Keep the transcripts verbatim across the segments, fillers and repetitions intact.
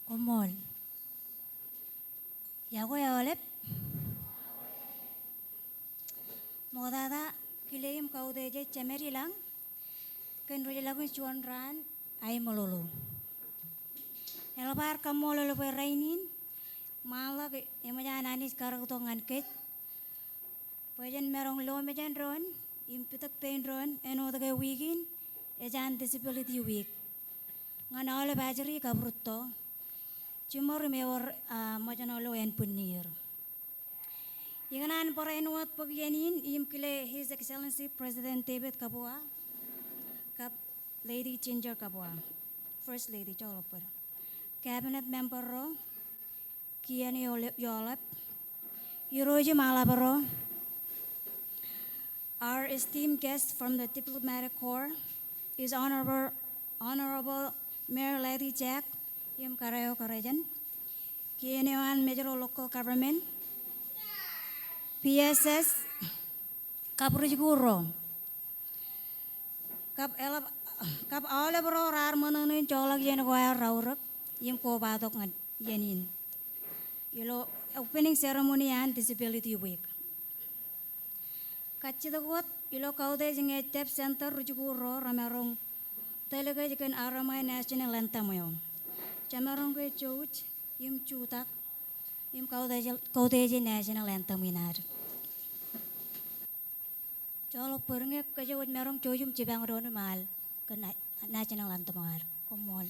Koṃṃool. Iọkwe aolep. Ṃoktata kile im kautiej Jemed ilañ kōn ri-lọkun juon raan aemololo. Eḷap ad kaṃṃoolol bwe rainin ṃaanḷọk eṃōj an Anij karōk tok ñan kōj bwe jen maroñ lo mejān doon im pitōk pein doon āinwōt ke wiik in ej an Disability Week ñan aolep ajri kab rūtto. Jiṃor im ewōr, ah, ṃōjṇọ lo ānbwinnier. Ikōṇaan barāinwōt bōk iien in im kile His Excellency President David Kabua kab Lady Ginger Kabua, First Lady, joḷọk bōd, Cabinet member ro, kien eo le-, eḷap, irooj im aḷap ro. Our esteemed guest from the diplomatic corps is Honorable, Honorable Mayor Lattie Jack im kōrā eo kōrā jān, kien eo an Mājro Local Government, P S S, kab ri-jikuuḷ ro. Kab eḷap, kab aolep ro raar ṃōṇōṇō in joḷọk iien ko aer raorōk im kobatok ñan iien in ilo opening ceremony an Disability Week. Kajjitōk wōt ilo kautiej ñe Deaf Center ri-jikuuḷ ro remaroñ tōl kōj kōn R M I national anthem eo. Jemaroñ ke jouj im jutak im kautiej, kautiej national anthem in ad. Joḷọk bōd ñe kōj wōj maroñ jouj im jipañ doon im al kōn na-, national anthem eo ad. Koṃṃool.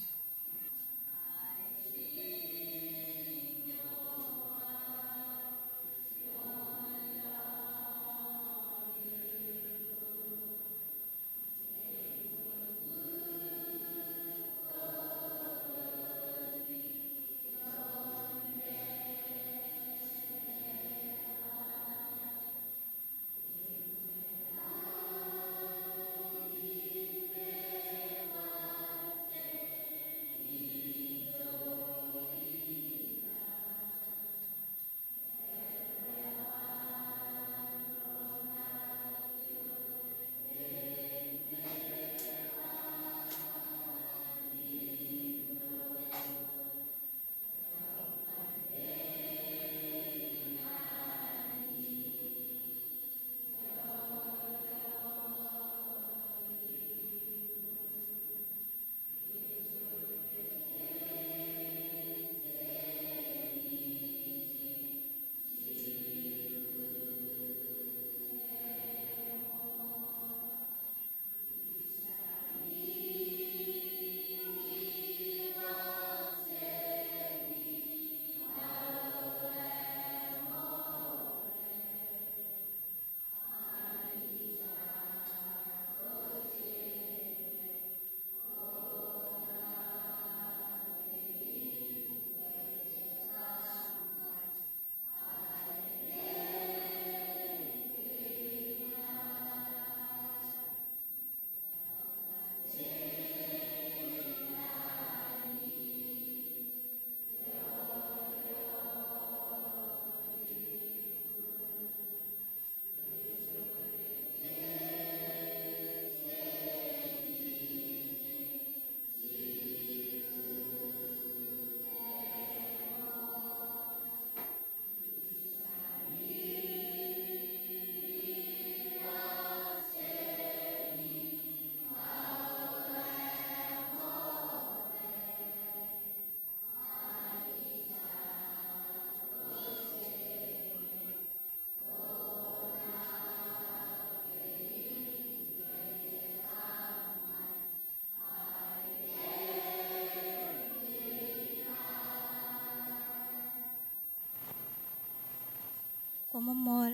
Koṃṃool,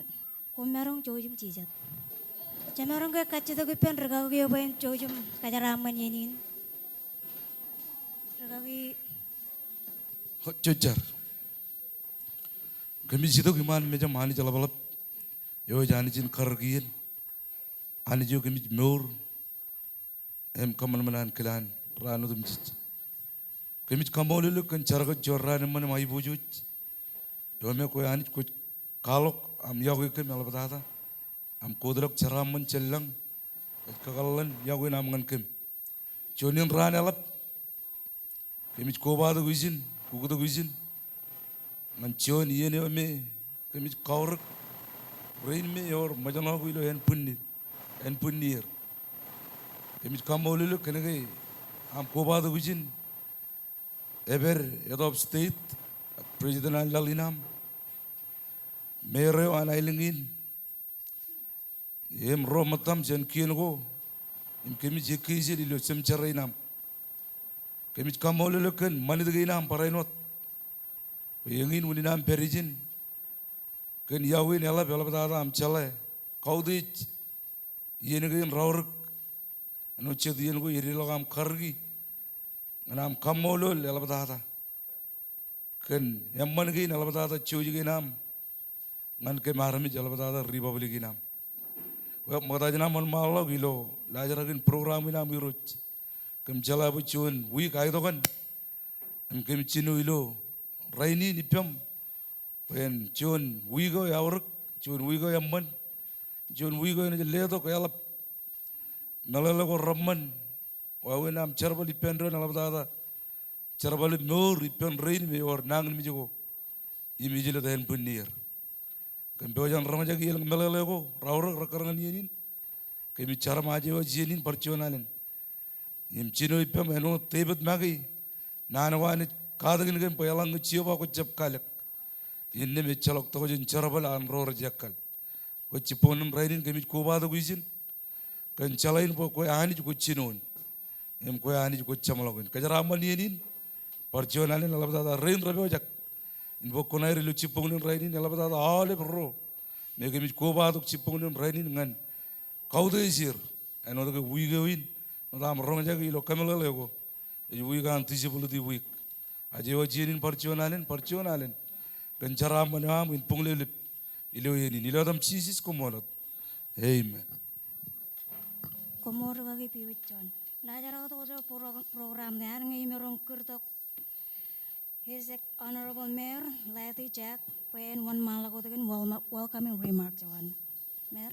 koṃ maroñ jouj im jijet. Jemaroñ ke kajjitōk ippān rikaki eo bwe en jouj im kōjeraaṃṃan iien in. Rikaki. Jar. Kōmij itok iṃaan mejaṃ Anij ḷapḷap, eo ej Anij in karōk iien, Anij eo kōmij mour im kōṃanṃan an kilaan raan otemjej. Kōmij kaṃṃoolol eok kōn jar kōj juon raan eṃṃan im aiboojoj. Eo me kwe Anij kwōj kwaḷọk aṃ iọkwe kōm eḷaptata, aṃ kōtḷọk jeraaṃṃan jān lañ ej kakōḷḷan iọkwe in aṃ ñan kōm. Juon in raan eḷap, kōmij kobatok ijin kuktok ijin ñan juon iien eo me kōmij kaorōk rein me ewōr ṃōjṇọ ko ilo ānbwinnid, ānbwinnier. Kōmij kaṃṃoolol eok kōnke aṃ kobatok ijin, epād head of state, president an laḷ in aṃ, mayor eo an aelōñ in, im ro ṃōttaṃ jān kien ko, im kōmij ekkejel ilo cemetery in aṃ. Kōmij kaṃṃoolol eok kōn ṃanit kein aṃ barāinwōt. Bwe eñin unin aṃ pād ijin kōn iọkwe in eḷap, eḷaptata aṃ jeḷā kautiej iien kein raorōk, āinwōt jet iien ko edeḷọk aṃ kariki ñan aṃ kaṃṃoolol eḷaptata kōn eṃṃan kein eḷaptata jouj kein aṃ ñan kōm armej eḷaptata republic in aṃ. Bwe ṃokta jān aṃ wōnṃaanḷọk ilo laajrak in program in aṃ Irooj, kōm jeḷā bwe juon wiik aetokan im kōm jino ilo rainin ippaṃ bwe en juon wiik eo eaorōk, juon wiik eo eṃṃan, juon wiik eo enaaj letok eḷap meḷeḷe ko reṃṃan wāween aṃ jerbal ippān doon eḷaptata jerbal im mour ippān rein me ewōr nañinmej ko im ejlōt ānbwinnier. Kōm pojak in roñjake elōñ meḷeḷe ko raorōk rekkar ñan iien in. Kōmij jar im aje waj iien in bar juon alen im jino ippaṃ āinwōt David make, naan ko an ej katakin kōm bwe eḷaññe Jeova kwō jab kalōk, innām ejjeḷọk tokjān jerbal an ro rej ekkal. Bwe jibboñōn rainin kōmij kobatok ijin kōn jeḷā in bwe kwe Anij kwōj jinoin im kwe Anij kwōj jeṃḷọkin. Kōjeraaṃṃan iien in bar juon alen eḷaptata rein repojak in bōk kuṇaer ilo jibboñōn rainin, eḷaptata aolep ro me kōmij kobatok jibboñōn rainin ñan kautiej er āinwōt ke wiik eo in, āinwōt aṃ roñjake ilo kōmeḷeḷe ko, ej wiik an disability week. Aje waj iien in bar juon alen, bar juon alen kōn jeraaṃṃan eo aṃ in buñleplep ilo iien in. Ilo etaṃ Jisōs, koṃṃool wōt. Amen. Koṃṃool kaki Piwit John. Laajrak wōt ilo pro-, program ṇe an ñe imaroñ kūrtok His Honorable Mayor Lathy Jack bwe en wōnṃaanḷọk wōt kōn wel-, welcoming remarks eo an. Mayor.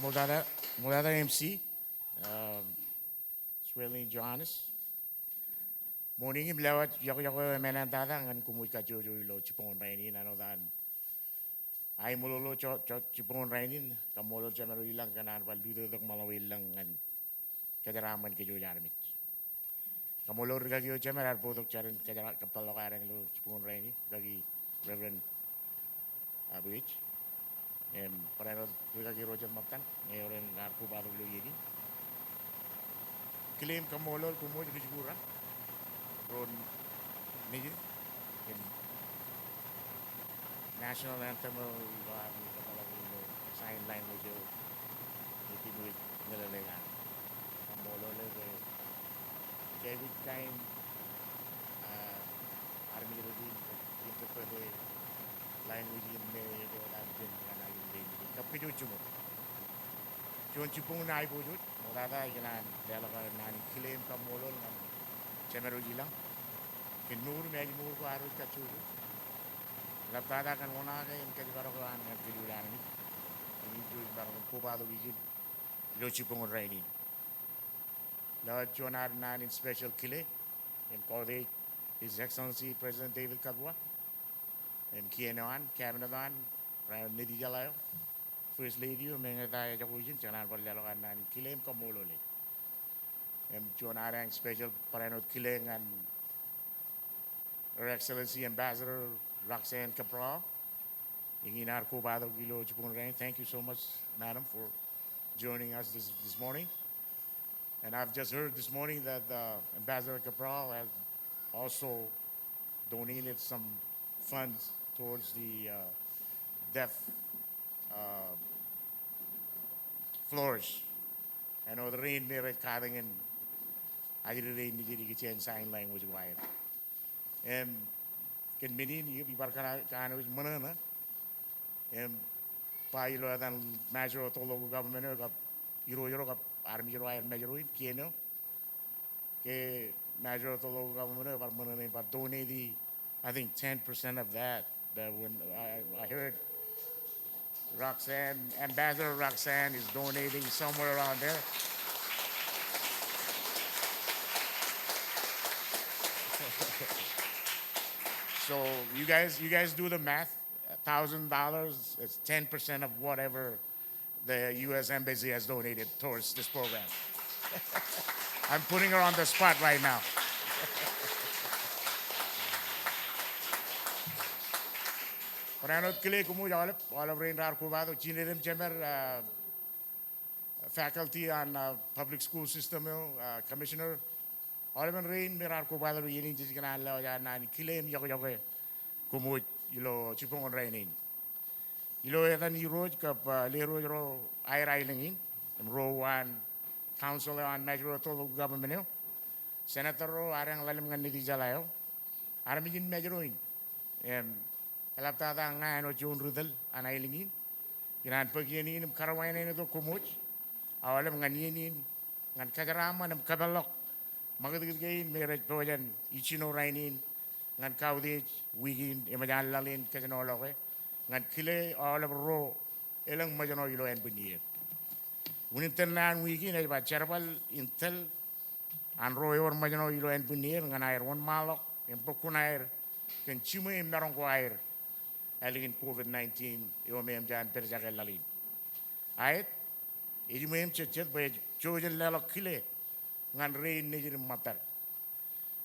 Ṃoktata, ṃoktata M C, um, Swelling Johannes. Morning im lewōj iọkwe, iọkwe eo emān eo tata ñan koṃij kajjojo ilo jibboñōn rainin, āinwōt an aemololo jibboñōn rainin, kaṃṃoolol Jemān eo ilañ kōn an bar lutōktōk ṃōḷawe ilañ ñan kōjeraaṃṃan kōj armej. Kaṃṃoolol rikaki eo Jemān ear bōktok jar in kōjeraaṃṃan kōpeḷḷọk adeañ ilo jibboñōn rainin, rikaki Reverend Abuej. Im barāinwōt rikaki ro jet ṃōttan, ñe ewōr en ar kobatok ilo iien in. Kile im kaṃṃoolol koṃ ri-jikuuḷ ro nejid in national anthem eo ilo ami kōpeḷḷọk ilo sign language eo ej meḷeḷe an. Kaṃṃoolol e bwe jej aikuj kain, ah, armej ro in interpret e language in me ej wōt an pen ñan aikuj in kab kōj jiṃor. Juon jibboñ in aiboojoj, ṃoktata ikōṇaan leḷọk aō naan in kile im kaṃṃoolol ñan Jemān eo ilañ kōn mour im ājmour ko armej kajjojo. Eḷaptata kōn oṇaake im kōjparok eo an ñan kōj armej. Im ijo imaroñ in kobatok ijin ilo jibboñōn rainin. Lewōj juon ad naan in special kile im kautiej His Excellency President David Kabua im kien eo an, cabinet eo an, barāinwōt Nitijeḷā eo, First Lady eo, meñe ta ejako ijin, ikōṇaan bar leḷọk an naan in kile im kaṃṃoolol e. Im juon adeañ special barāinwōt kile ñan Her Excellency Ambassador Roxanne Cabral. Eñin ear kobatok ilo jibboñ rainin. Thank you so much, madam, for joining us this, this morning. And I've just heard this morning that, uh, Ambassador Cabral has also donated some funds towards the, uh, deaf, uh, flourish. Āinwōt rein me rej katakin ajri rein nejid ikijjien sign language ko aer. Im kōn men in, ibar kanooj ṃōṇōṇō im ba ilo etan Majuro Toloku government eo kab irooj ro kab armej ro aer Majuro in, kien eo, ke Majuro Toloku government eo ebar ṃōṇōṇō im bar donate, I think, ten percent of that, that when I, I heard Roxanne, Ambassador Roxanne is donating somewhere around there. So you guys, you guys do the math. A thousand dollars is ten percent of whatever the U S Embassy has donated towards this program. I'm putting her on the spot right now. Barāinwōt kile koṃij aolep, aolep rein raar kobatok, jined im jemed, uh, faculty on, uh, public school system eo, uh, commissioner. Aolepen rein me raar kobatok iien in jej kōṇaan lewōj an naan kile im iọkwe koṃij ilo jibboñōn rainin. Ilo etan irooj kab, uh, lerooj ro aer aelōñ in, im ro an council eo an Mājro Etodok government eo, senator ro adeañ ḷalem ñan Nitijeḷā eo, armej in Mājro in, im eḷaptata ña āinwōt juon ri tōl an aelōñ in, ikōṇaan bōk iien in im karuwainene tok koṃij aolep ñan iien in, ñan kōjeraaṃṃan im kōpeḷḷọk ṃakūtkūt kein me rej pojak in ijjino rainin, ñan kautiej wiik in eṃōj an laḷ in kōjenoḷọke, ñan kile aolep ro elōñ ṃōjṇọ ilo ānbwinnier. Unin tōl naan wiik in ej ba jerbal in tōl an ro ewōr ṃōjṇọ ilo ānbwinnier ñan aer wōnṃaanḷọk im bōk kuṇaer kōn jiṃwe im maroñ ko aer ālikin COVID nineteen eo me eṃōj an pād jake laḷ in. Aet, ejiṃwe im jejjet bwe ej jouj in leḷọk kile ñan rein nejid im ṃōttad,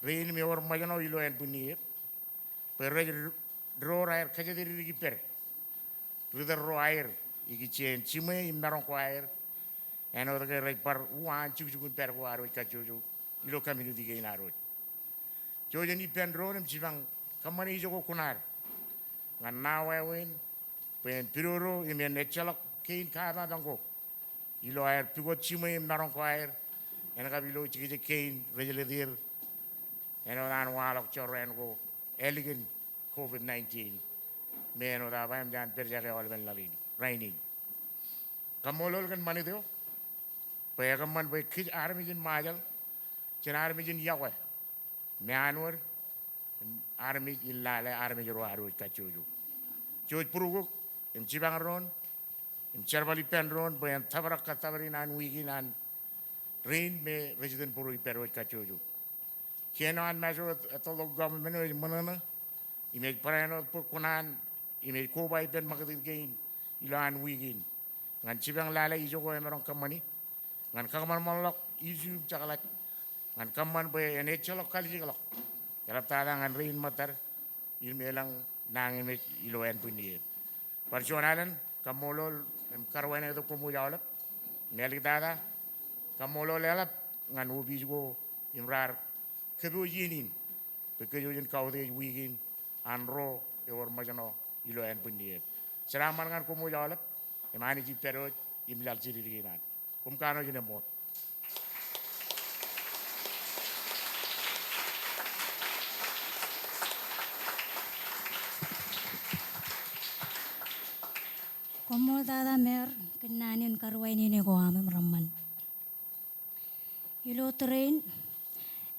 rein me ewōr ṃōjṇọ ilo ānbwinnier, bwe rej door aer kōjatdikdik ippād ri tōl ro aer ikijjien jiṃwe im maroñ ko aer, āinwōt ke rej bar uwaan jukjuk in pād ko ad wōj kajjojo ilo community kein ad wōj. Jouj in ippān doon im jipañ kōṃṃane ijoko kuṇaad ñan ṇa wāween bwe en pidodo im en ejjeḷọk kein kapapañ ko ilo aer pukot jiṃwe im maroñ ko aer, en kab ilo jekjek kein rej leḷọk er, āinwōt an waḷọk jorrāān ko ālikin COVID nineteen, me āinwōt aō ba eṃōj an pād jake aolepen laḷ in rainin. Kaṃṃoolol kōn ṃanit eo bwe ekōṃṃan bwe kōj armej in Ṃajeḷ, jen armej in iọkwe, meanwōd, im armej in lale armej ro ad wōj kajjojo. Jouj būruokok im jipañ doon im jerbal ippān doon bwe en tōprak kōttōpar in an wiik in an rein me rej itōn būru ippād wōj kajjojo. Kien eo an Mājro Etodok government eo ej ṃōṇōṇō im ej barāinwōt bōk kuṇaan im ej koba ippān ṃakūtkūt kein ilowaan wiik in ñan jipañ lale ijoko emaroñ kōṃṃani, ñan kōṃanṃanḷọk issue im jekḷaj, ñan kōṃṃan bwe en ejjeḷọk kalijekḷọk, eḷaptata ñan rein ṃōttad im elōñ nañinmej ilo ānbwinnier. Bar juon alen kaṃṃoolol im karuwainene tok koṃwōj aolep. Im āliktata, kaṃṃoolol eḷap ñan opiij ko im raar kōpooj iien in bwe kōj wōj in kautiej wiik in an ro ewōr ṃōjṇọ ilo ānbwinnier. Jeraaṃṃan ñan koṃwōj aolep, im Anij ej pād wōj im laḷ jidikdik in an. Koṃ kanooj in eṃṃool. Koṃṃool tata Mayor kōn naan in karuwainene ko aṃ im reṃṃan. Ilo tōre in,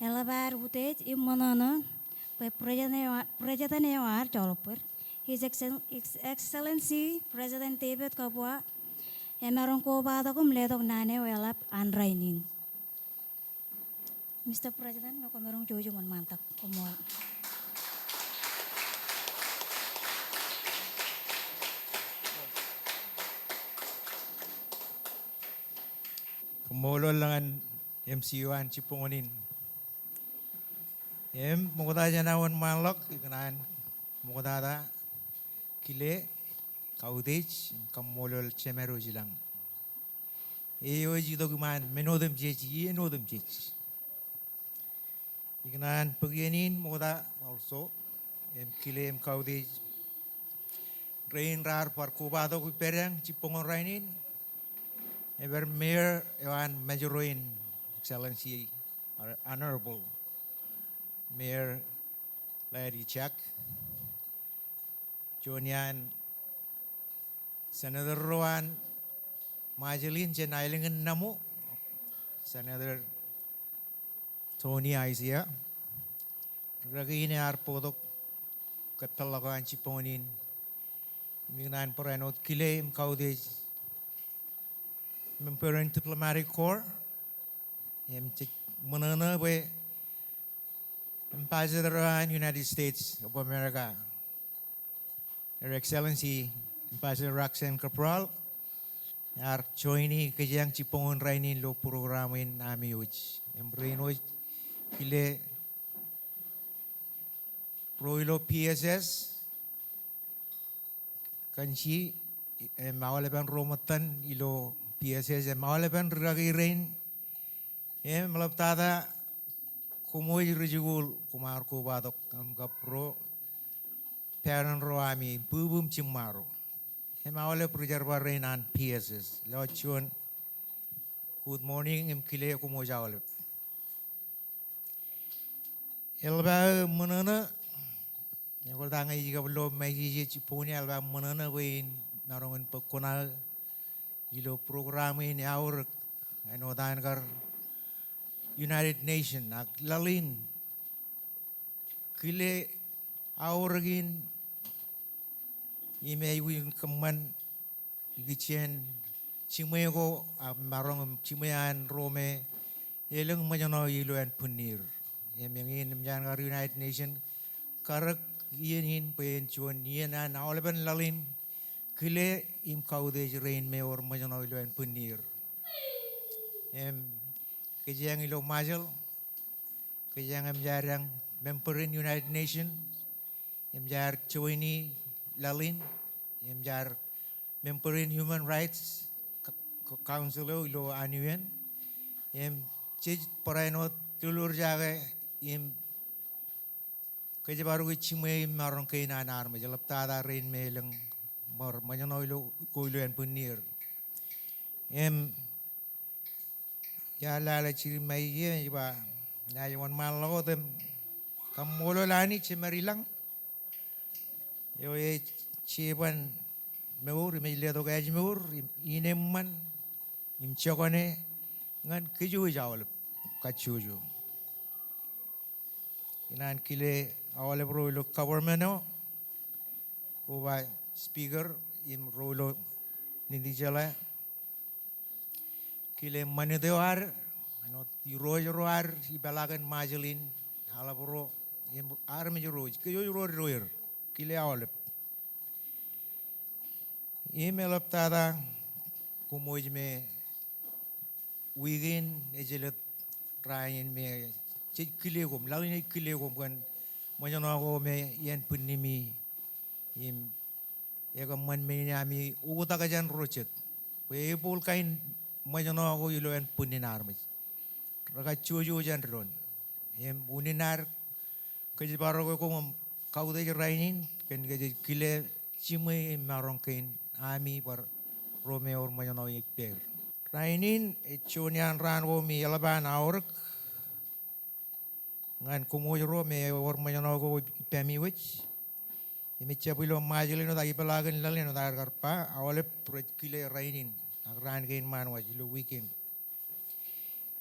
eḷap ad utiej im ṃōṇōṇō bwe President eo, President eo ad joḷọk bōd, His Excel-, His Excellency President David Kabua, emaroñ kobatok im letok naan eo eḷap an rainin. Mister President, ñe kwōmaroñ jouj im wōnṃaantak. Koṃṃool. Koṃṃoolol ñan M C eo an jibboñōn in. Im ṃokta jān aō wōnṃaanḷọk, ikōṇaan ṃoktata kile, kautiej im kaṃṃoolol Jemād eo ilañ. Eo ej itok iṃaan men otemjej, iien otemjej. Ikōṇaan bōk iien in ṃokta also im kile im kautiej rein raar bar kobatok ippādeañ jibboñōn rainin, ej bar Mayor eo an Mājro in, Excellency Honorable Mayor Larry Jack, juon iaan Senator ro an Ṃajeḷ in jān aelōñ in Naṃo, Senator Tony Aiseā, rūkaki in ear bōktok kōtḷọk eo an jibboñōn in, Im ikōṇaan barāinwōt kile im kautiej member in Diplomatic Corps. Im jej ṃōṇōṇō bwe Ambassador eo an United States of America, Her Excellency Ambassador Roxanne Cabral, ear join e kōjeañ jibboñōn rainin ilo program in ami wōj. Im rein wōj kile ro ilo P S S kōn ji, im aolepen ro ṃōttan ilo P S S, im aolepen ri-kaki rein, im eḷaptata koṃ wōj rijikuuḷ, koṃ ar kobatok, im kab ro parent ro ami, bwibwi im jiṃṃaro. Im aolep ri-jerbal rein an P S S, lewōj juon good morning im kile koṃ wōj aolep. Eḷap aō ṃōṇōṇō, eoktak ñe ij kab lo message eo jibboñōn, eḷap aō ṃōṇōṇō bwe in maroñ in bōk kuṇaō ilo program in eaorōk āinwōt an kar United Nation ak laḷ in kile aorōk in im āinwōt in kōṃṃan ikijjien jiṃwe ko, ak maroñ im jiṃwe an ro me elōñ ṃōjṇọ ilo ānbwinnier. Im eñin eṃōj an kar United Nation karōk iien in bwe en juon iien an aolepen laḷ in kile im kautiej rein me ewōr ṃōjṇọ ilo ānbwinnier. Im kōjeañ ilo Ṃajeḷ, kōjeañ eṃōj ad eañ member in United Nation, eṃōj ad join e laḷ in, eṃōj ad member in Human Rights Council eo ilo an U N. Im jej barāinwōt lolorjake im kōjparok jiṃwe im maroñ kein an armej, eḷaptata rein me elōñ ṃōjṇọ ilo, ko ilo ānbwinnier. Im iar lale jidik ṃae ije, ej ba, naaj wōnṃaanḷọk wōt im kaṃṃoolol Anij Jemedlañ eo ej jeban mour im ej letok ājmour im ineṃṃan im jokane ñan kōjwōj aolep kajjojo. Ikōṇaan kile aolep ro ilo government eo, koba speaker im ro ilo nejū jeḷā. Kile ṃanit eo ad, āinwōt irooj ro ad ipeḷaakin Ṃajeḷ in, aḷap ro, im armej ro, kōjwōj ro doer, kile aolep. Im eḷaptata koṃ wōj me wiik in ej jelōt raan in me jej kile koṃ, laḷ in ej kile koṃ kōn ṃōjṇọ ko me iien bwinnimi im ekōṃṃan men in ami oktak jān ro jet. Bwe ebooḷ kain ṃōjṇọ ko ilo ānbwinnin armej. Rekajjojo jān doon. Im unin ad kōjparok koṃ im kautiej rainin kōn ke jej kile jiṃwe im maroñ kein ami bar ro me ewōr ṃōjṇọ ej pād. Rainin ej juon iaan raan ko me eḷap an aorōk ñan koṃ wōj ro me ewōr ṃōjṇọ ko ippaṃ iwōj. Im ejjab ilo Ṃajeḷ āinwōt ak ipeḷaakin laḷ in āinwōt aer kar ba, aolep rej kile rainin ak raan kein ṃaan waj ilo wiik in.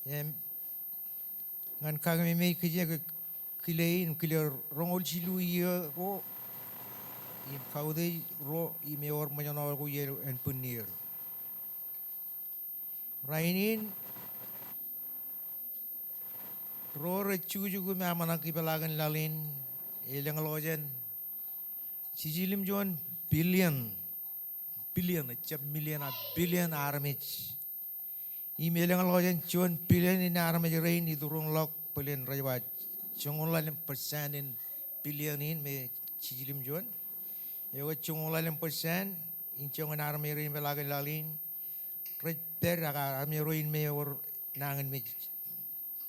Im ñan kakememej kōj ke kile in, kile roñoul jilu iiō ko im kautiej ro im ewōr ṃōjṇọ ko ilo ānbwinnier. Rainin ro rej jukjuk im aṃōṇak ipeḷaakin laḷ in elōñḷọk jān jiljilimjuon billion, billion, ejjab million a billion armej. Im elōñḷọk jān juon billion in armej rein iturūñḷọk bōlen rej ba joñoul ḷalem percent in billion in me jiljilimjuon. Eo ke joñoul ḷalem percent in joñan armej rein ipeḷaakin laḷ in rej pād ak armej ro in me ewōr nañinmej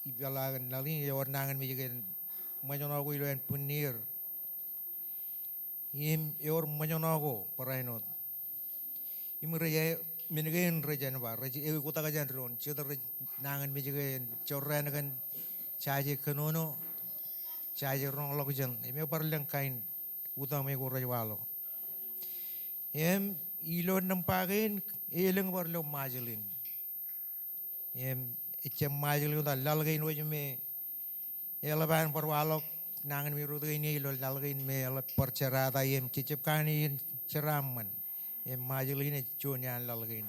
ipeḷaakin laḷ in ewōr nañinmej kōn ṃōjṇọ ko ilo ānbwinnier. Im ewōr ṃōjṇọ ko barāinwōt. Im rej, men kein rej jān ba, rej eoktak jān doon, jet rej nañinmej ke jorrāān kōn jaje kōnono, jaje roñḷọkjeṇ, im ebar lōñ kain utaṃwe ko rej waḷọk. Im ilo nōṃba kein, elōñ bar ilo Ṃajeḷ in. Im ejjab Ṃajeḷ in, āinwōt laḷ kein wōj me eḷap an bar waḷọk nañinmej wōt kein ilo laḷ kein me eḷap bar jerata im jejjab kanooj in jeraaṃṃan. Im Ṃajeḷ in ej juon iaan laḷ kein.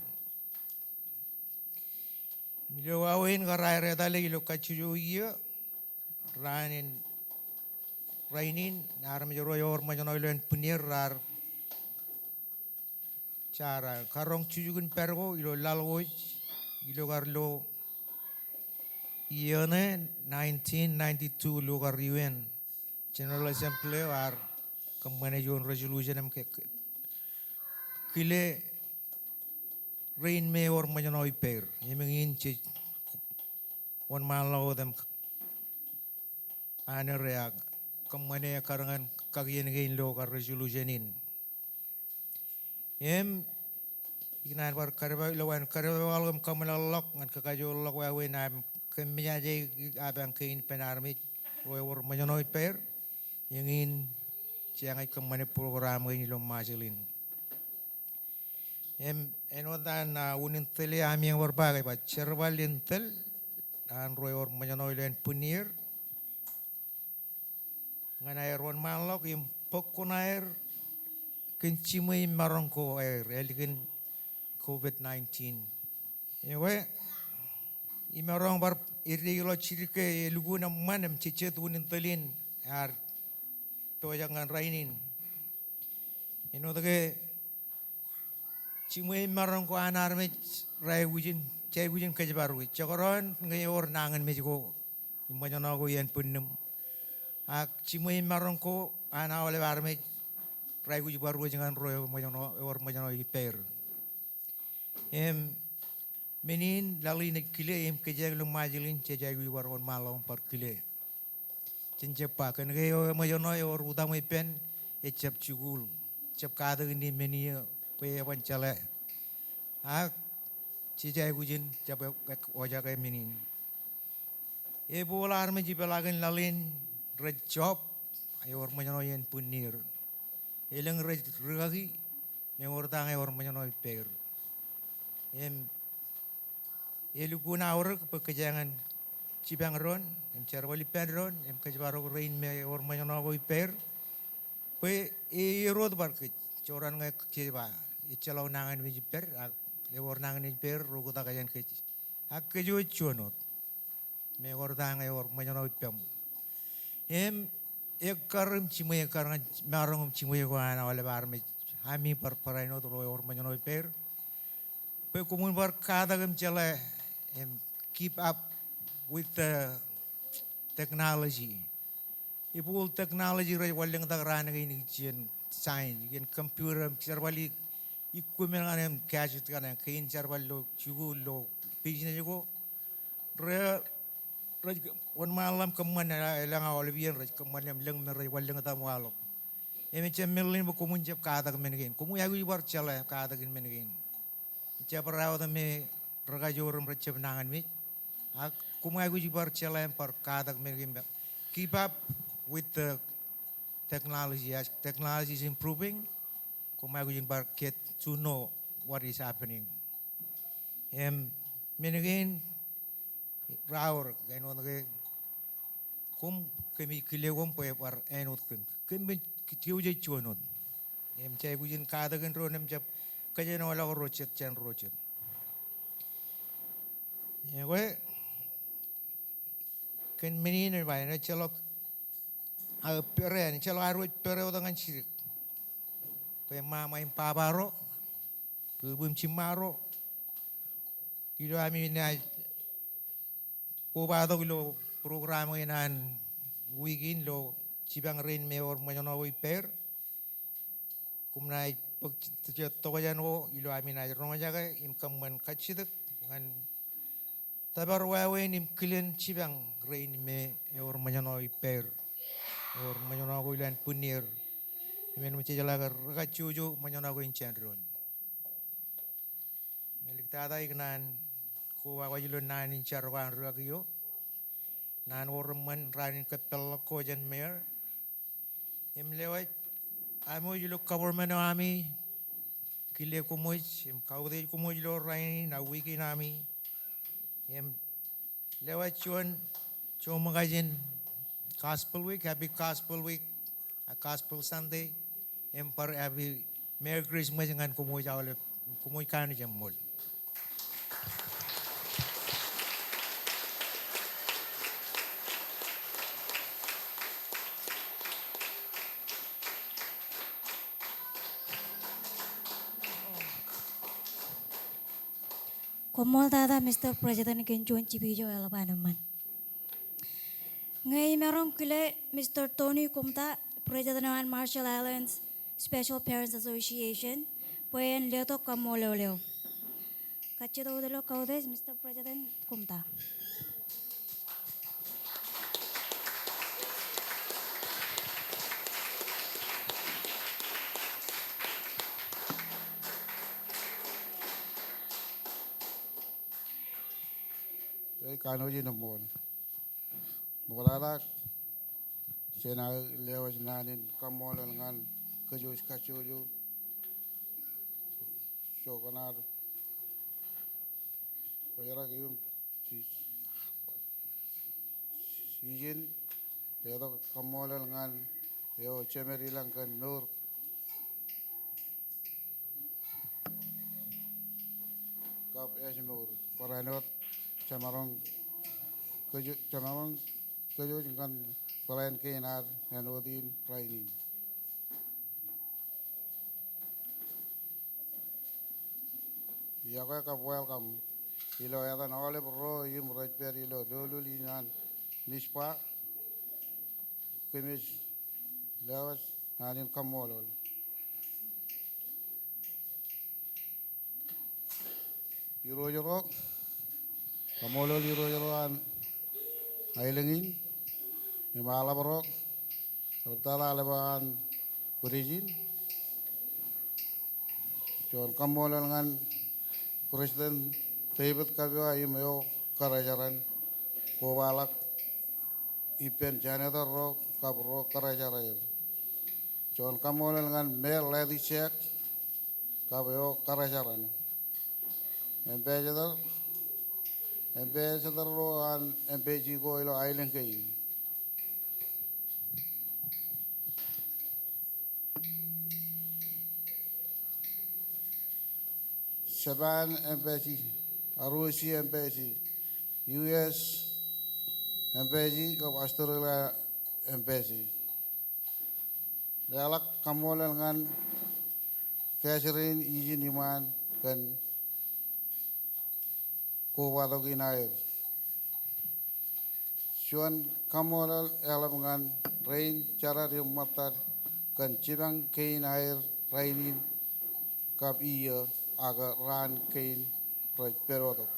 Im ilo wāween kar aer etale ilo kajjojo iiō, raan in rainin, armej ro ewōr ṃōjṇọ ilo ānbwinnier raar jera karoñ jukjuk in pād ko ilo laḷ ko ej, ilo kar lo iiō ṇe nineteen ninety-two lo kar U N General Assembly eo ear kōṃṃane juon resolution im ke, ke, kile rein me ewōr ṃōjṇọ ippāer. Im eñin jej wōnṃaanḷọk wōt im honor e ak kōṃṃane ekkar ñan kakien kein lo kar resolution in. Im ikōṇaan bar kadepe, ilowaan kadepeḷọk im kōmeḷeḷọk ñan kakajoorḷọk wāween aṃ kōmmejaje apañ kein ippān armej ro ewōr ṃōjṇọ ippāer. Eñin jeañ ej kōṃṃane program kein ilo Ṃajeḷ in. Im āinwōt an, ah, unin tōl eo ami ebar ba ke ej ba jerbal in tōl an ro ewōr ṃōjṇọ ilo ānbwinnier ñan aer wōnṃaanḷọk im bōk kuṇaer kōn jiṃwe im maroñ ko aer ālikin COVID nineteen. Ekwe, imaroñ bar eddeḷọk jidik ke elukkuun eṃṃan im jejjet unin tōl in ear pojak ñan rainin. Āinwōt ke jiṃwe im maroñ ko an armej raikuj in, jaikuj in kōjparooj. Jekdọọn ñe ewōr nañinmej ko im ṃōjṇọ ko iien bwinniṃ. Ak jiṃwe im maroñ ko an aolep armej raikuj ibarooj ñan ro ṃōjṇọ, ewōr ṃōjṇọ ippāer. Im men in laḷ in ej kile im kōjeañ ilo Ṃajeḷ in jej aikuj bar wōnṃaanḷọk im bar kile. Jen jab ba kōn ke eo eṃōjṇọ ewōr utaṃwe ippān ejjab jikuuḷ, jab katakin men eo bwe eban jeḷā. Ak jej aikuj in jab e, e, ojake men in. Ebooḷ armej ipeḷaakin laḷ in rej job ewōr ṃōjṇọ iien bwinnier. Elōñ rej rikaki im ewōr ta ñe ewōr ṃōjṇọ ippāer. Im elukkuun aorōk bwe kōjeañ in jipañ doon im jerbal ippān doon im kōjparok rein me ewōr ṃōjṇọ ko ippāer. Bwe e, erot bar kōj, jorrāān ñe jej ba ejjeḷọk nañinmej ippād, ak ewōr nañinmej ippāer, ro oktak jān kōj. Ak kōj wōj juon wōt. Im ekar ta ñe ewōr ṃōjṇọ ippām. Im ekkar im jiṃwe, ekkar ñan maroñ im jiṃwe ko an aolep armej. Ami bar barāinwōt ro ewōr ṃōjṇọ ippāer, bwe koṃwin bar katak im jeḷā im keep up with the technology. Ebooḷ technology rej wanlōñtak raan kein ikijjien science, ikijjien computer, jerbal i, equipment kaṇe im gadget kaṇe, kein jerbal ilo jikuuḷ ilo business ko. Re, rej wōnṃaanḷọk im kōṃṃan, elōñ aolep iien rej kōṃṃan im lōñ men rej wanlōñtak im waḷọk. Im ejjab men ḷein bwe koṃwin jab katak men kein. Koṃwin aikuj bar jeḷā katakin men kein. Ejjab raar wōt me rekajoor im rejjab nañinmej. Ak koṃ aikuj bar jeḷā im bar katak men kein. Keep up with the technology. As technology is improving, koṃ aikuj in bar get to know what is happening. Im men kein raorōk, āinwōt ke koṃ, kōmij kile koṃ bwe bar āinwōt kōm. Kōm men, kōj wōj juon wōt. Im jej aikuj in katakin doon im jab kōjenolọk ro jet jān ro jet. Ekwe, kōn men in ej ba, ejjeḷọk aō pere, ejjeḷọk ad wōj pere wōt ñan jidik. Bwe ṃaṃa im baba ro, bwibwi im jiṃṃa ro, ilo ami naaj kobatok ilo program in an wiik in ilo jipañ rein me ewōr ṃōjṇọ ko ippāer. Koṃ naaj bōk jet tokjān ko ilo ami naaj roñjake im kōṃṃan kajjitōk ñan tōpar wāween im kilen jipañ rein me ewōr ṃōjṇọ ippāer, ewōr ṃōjṇọ ko ilowaan bwinnier. Im en ṃōj jejeḷā ke rekajjojo ṃōjṇọ ko in jān doon. Im āliktata ikōṇaan kobakwaj ilo naan in jar ko an rikaki eo. Naan ko reṃṃan raan in kōpeḷḷọk ko jān mayor. Im lewōj ami wōj ilo government eo ami, kile koṃwōj im kautiej koṃwōj ilo rainin ak wiik in ami. Im lewōj juon joṃōkaj in Gospel Week, happy Gospel Week, a Gospel Sunday, im bar happy Merry Christmas ñan koṃwōj aolep, koṃwōj kanooj im ṃool. Koṃṃool tata Mister President kōn juon jipi eo eḷap an eṃṃan. Ñe imaroñ kile Mister Tony Kumta, President eo an Marshall Islands Special Parents Association, bwe en letok kaṃṃoolol eo. Kajjitōk wōt ilo kautiej, Mister President Kumta. Ej kanooj in ṃool. Ṃoktata, jen aō lewōj naan in kaṃṃoolol ñan kōjwōj kajjojo, joñan ad rej rak im ijin letok kaṃṃoolol ñan eo jemed ilañ kōn mour kab ej mour. Barāinwōt jemaroñ kōj-, jemaroñ kōjwōj ñan plan kein ad āinwōt in rainin. Iọkwe kab welcome ilo etan aolep ro im rej pād ilo doulul in an Mizpah. Kōmij lewōj naan in kaṃṃoolol. Irooj ro, kaṃṃoolol irooj ro an aelōñ in, im aḷap ro, rej tata aḷap an bwidej in. Juon kaṃṃoolol ñan President David Kabua im eo kōrā jeran, kobaḷọk ippān janitor ro kab ro kōrā jeraer. Juon kaṃṃoolol ñan Mel Leti Jack kab eo kōrā jeran. Ambassador, ambassador ro an embassy ko ilo aelōñ kein. Japan Embassy, R O C Embassy, U S Embassy, kab Australia Embassy. Leḷọk kaṃṃoolol ñan Catherine ijin iṃaan kōn kobatok in aer. Juon kaṃṃoolol eḷap ñan rein jerad im ṃōttad kōn jipañ kein aer rainin kab iiō ak raan kein rej pādotok.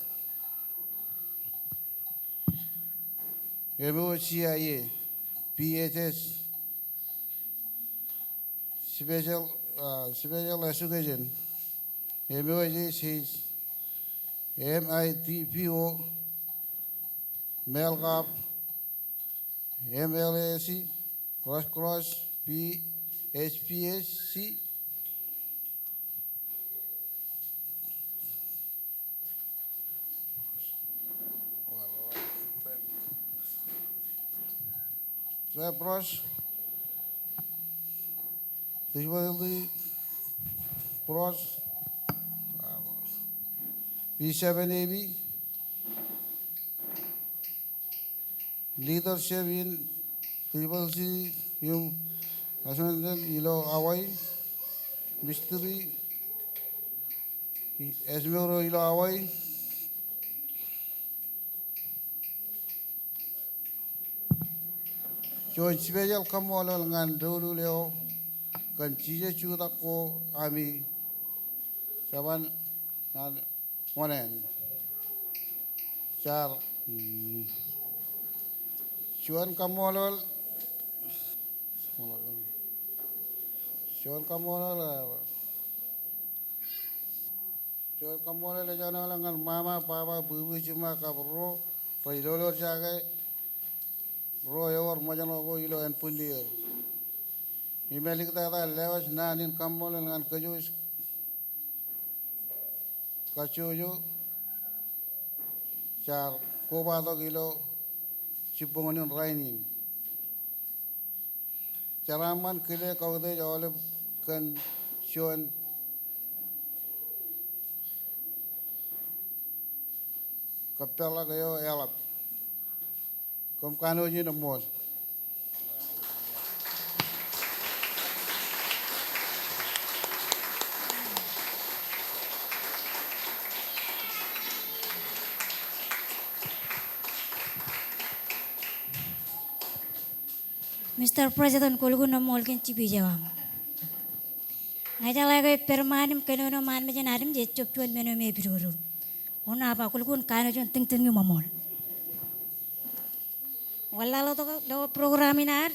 M O C I A, P H S, Special, uh, Special Education, M O H H, M I T P O, MELCAP, M L A C, Red Cross, P H P S C, Red Cross, Disability Cross, V seven A B, Leadership in Disability im Assessment ilo Hawaii, Mystery, ej mour eo ilo Hawaii. Juon special kaṃṃoolol ñan doulul eo kōn jijet jutak ko ami jeban ñan ṃōṇōṇō. Jar, mm, juon kaṃṃoolol, juon kaṃṃoolol, juon kaṃṃoolol ej jab eḷap ñan mama, baba, bubu, jiṃṃa kab ro rej lolorjake ro ewōr ṃōjṇọ ko ilo ānbwinnier. Im āliktata lewōj naan in kaṃṃoolol ñan kōjwōj kajjojo jaar kobatok ilo jibboñōn in rainin. Jeraaṃṃan kile kautiej aolep kōn juon kōpeḷḷọk eo eḷap. Koṃ kanooj in eṃṃool. Mister President, kwōlukkuun eṃṃool kōn jipij eo aṃ. Ñe jeḷā ke pād ṃaan im kōnono ṃaan mejān Adam jej jab juon men eo me epidkodo. Wōn aō ba kwōlukkuun kanooj in tiñtiñ im eṃṃool. Wōnlaḷ tok ilo program in ad.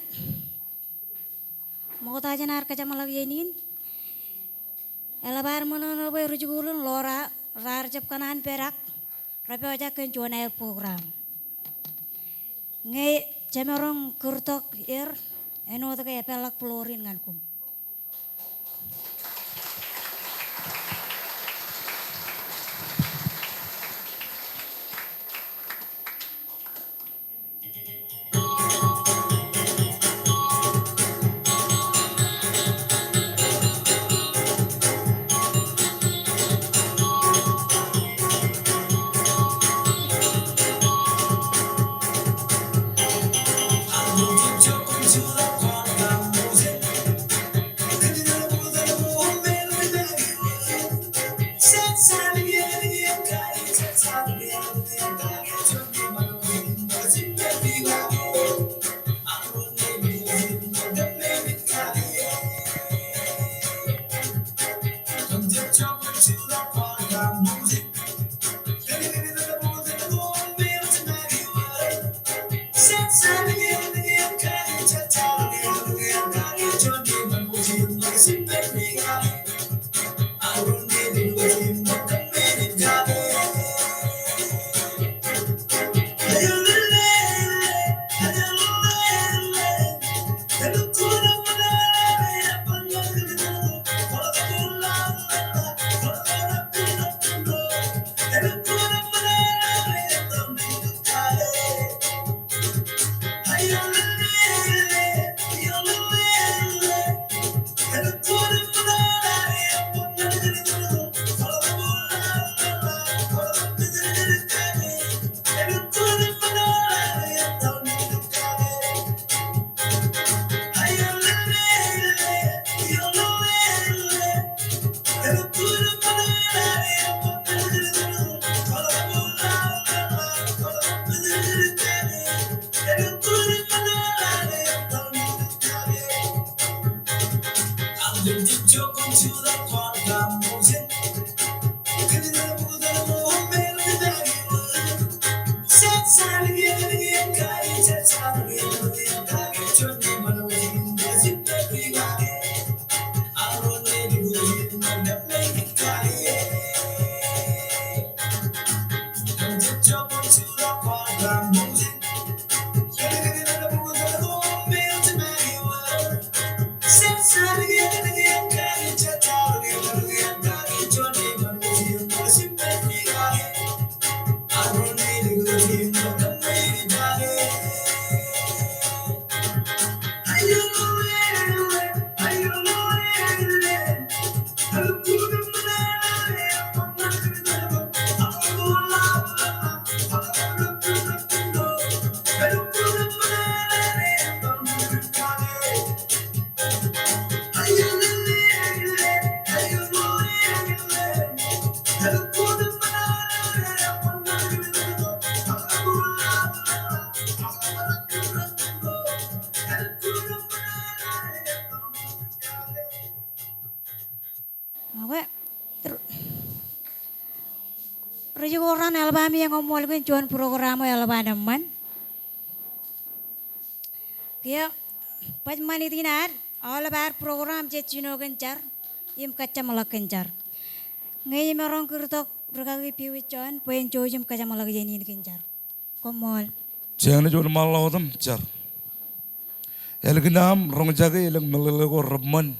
Ṃokta jān ad kajeṃḷọk iien in, eḷap ad ṃōṇōṇō bwe rijikuuḷ in Laura raar jab kōṇaan pedak, rej pojak kōn juon aer program. Ñe jemaroñ kūrtok er, āinwōt ke epeḷḷọk floor in ñan koṃ. Okay. Ri-, rijikuuḷ raṇ eḷap ami eñoṃṃool kōn juon program eo eḷap an eṃṃan. Kiiō, baj ṃanit in ad, aolep ad program jej jino kōn jar, im kōjeṃḷọk kōn jar. Ñe imaroñ kūrtok rūkaki Piwit John, bwe en jouj im kōjeṃḷọk iien in kōn jar. Koṃṃool. Jen juon ṃaanḷọk otem jar. Ālikin aṃ roñjake elōñ meḷeḷe ko reṃṃan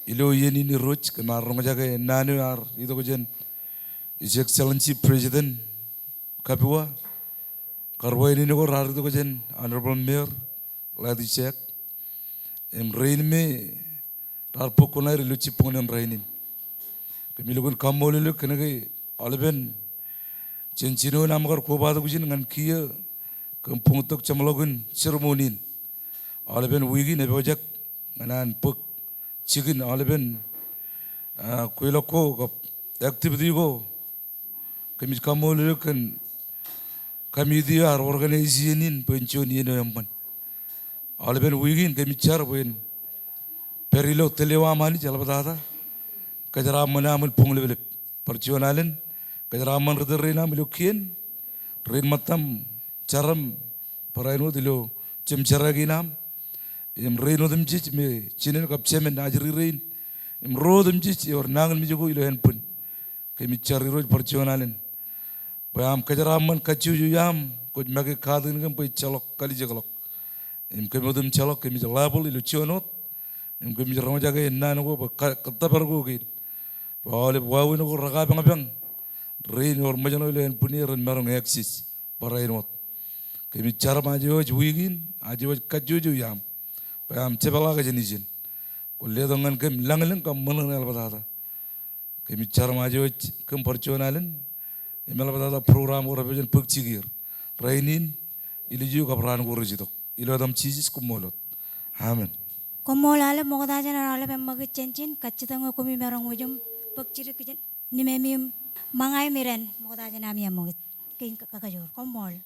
ilo iien in Irooj, kōm ar roñjake naan eo ear itok jān His Excellency President Kabua, karuwainene ko raar itok jān Honorable Mayor Latijak. im rein me raar bōk kuṇaer ilo jibboñōn rainin. Kōmij lukkuun kaṃṃoolol eok kōnke aolepen jān jinoin aṃ kar kobatok ijin ñan kiiō kōn buñtok jeṃḷọkin sermon in. Aolepen wiik in epojak ñan an bōk jikin aolepen, ah, kweilọk ko kab activity ko. Kōmij kaṃṃoolol eok kōn committee eo ear organize iien in bwe en juon iien eo eṃṃan. Aolepen wiik in kōmij jar bwe en pād ilo tōl eo aṃ Anij eḷaptata. Kōjeraaṃṃan aṃ in boñleplep. Bar juon alen, kōjeraaṃṃan ri tōl rein aṃ ilo kien, rein ṃōttan jar aṃ barāinwōt ilo jemjerā kein aṃ. Im rein otemjej me jinen kab jemān ajri rein. Im ro otemjej ewōr nañinmej ko ilo ānbwin. Kōmij jar Irooj bar juon alen bwe aṃ kōjeraaṃṃan kajjojo iaam, kwōj make katakin kōm bwe ejjeḷọk kalijekḷọk. Im kōm otemjeḷọk, kōmij level ilo juon wōt. Im kōmij roñjake naan ko bwe ka-, kōttōpar ko kein. Bwe aolep wāween ko rekapañpañ. Rein ewōr ṃōjṇọ ilo ānbwin eo ren maroñ access barāinwōt. Kōmij jar im aje wōj wiik in, aje wōj kajjojo iaam. Bwe aṃ jepḷaak jān ijin. Kwōn letok ñan kōm lañlōñ kab ṃōṇōṇō eḷaptata. Kōmij jar im aje wōj kōm bar juon alen. Im eḷaptata program ko rej pojak in bōk jikier rainin, ilju kab raan ko rej itok. Ilo etaṃ Jisōs, koṃṃool wōt. Amen. Koṃṃool aolep ṃokta jān aolep eṃṃakūt jān ijin, kajjitōñ bwe koṃij maroñ wōj im bōk jidik kōn Nimeim im ṃōñā im iren ṃokta jān ami eṃṃakūt. Kein kakajoor. Koṃṃool.